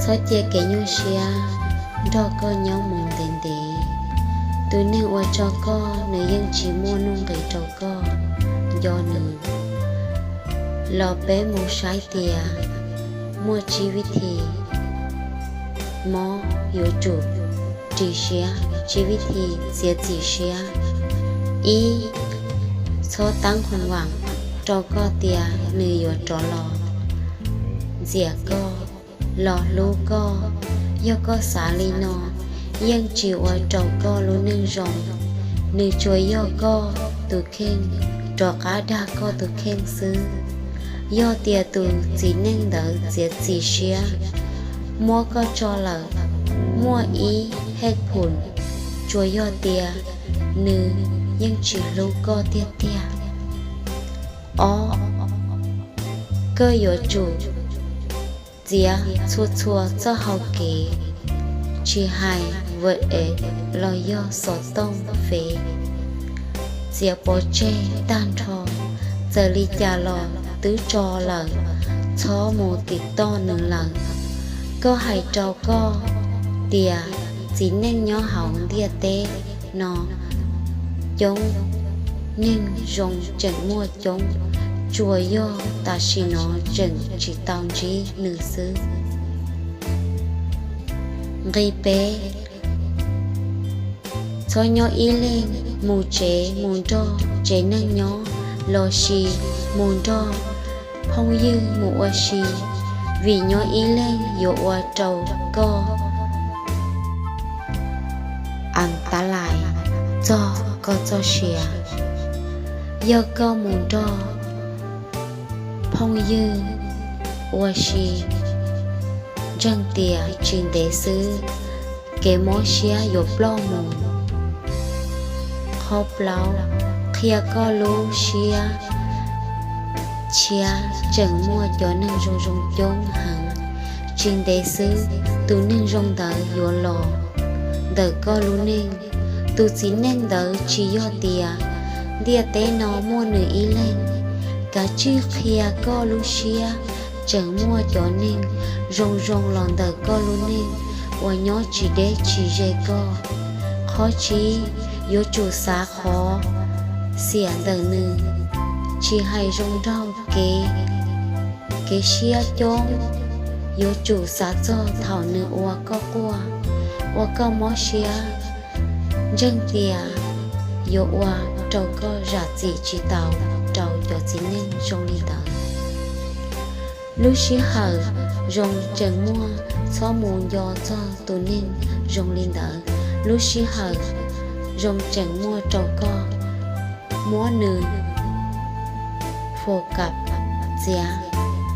Txhob cia kev nyuaj siab nrog koj nyob mus ntev ntev. Tus neeg uas tso koj, nws yeej tsis muaj nuj nqis rau koj. Nco nws. Los peb mus saib tias muaj tsib vib thi mob yuav tsum ris siab, tsib vib thi txiav txim siab. Ib, txhob tab hoo vam rau koj tias nws yuav rov los ntxias koj, los hlub koj. Yog koj xav li no, yeej tsis ua rau koj lub neej zoo. Nws tsuas yog koj tus kheej rov qab dag koj tus kheej xwb. Yog tias tus txiv neej ntawd txiav txim siab muab koj tso lawm, muaj ib hej phum, tsuas yog tias nws yeej tsis hlub koj tiag tiag. Ob, koj yuav tsum txiav txhua txhua txoj hau kev, tsis hais vwm es los yog xov tooj fev, txiav pov tseg tag nrho. Txawm li cas los twb tso lawm, txhob mus tim toj nws lawm. Koj hais rau koj tias txiv neej nyob hauv ntiaj teb no coob, neeg zoo tseem muaj coob, tsuas yog tam sim no tseem tsis tau ntsib nws xwb. Nqi peb, txhob nyob ib leeg, mus tsev mus nrog tsev neeg nyob, lossis mus nrog phooj ywg mus ua si, vim nyob ib leeg yuav ua rau koj a ta lais txog koj txoj sia. Yog koj mus nrog phooj ywg ua si, ntseeg tias tsis ntev xwb kev mob siab yuav ploj mus. Qhov plaub, qhia koj lub siab tshiab, tseem muaj cov neeg zoo zoo coob heev. Tsis ntev xwb tus neeg zoo ntawd yuav los ntawm koj lub neej. Tus txiv neej ntawd tsis yog tias ntiaj teb no muaj nws ib leeg. Kav tsij qhia koj lub siab, tseem muaj cov neeg zoo zoo los ntawm koj lub neej uas nyob tsis deb tsis ze koj. Qhov tsib, yuav tsum xav qhov xiam ntawm nws, tsis hais zoo nraug kev, kev siab coob, yuav tsum xav txog thaum nws ua koj quaj, ua koj mob siab, ntseeg tias yuav ua rau koj zam txim tsis tau rau cov txiv neej zoo li ntawd. Lub sij hawm zoo tseem muaj, txhob mus nco txog tus neeg zoo li ntawd. Lub sij hawm zoo tseem muaj rau koj muab nws fo kam txiav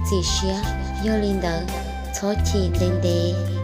txim siab. Yog li ntawd, txhob chim ntev ntev.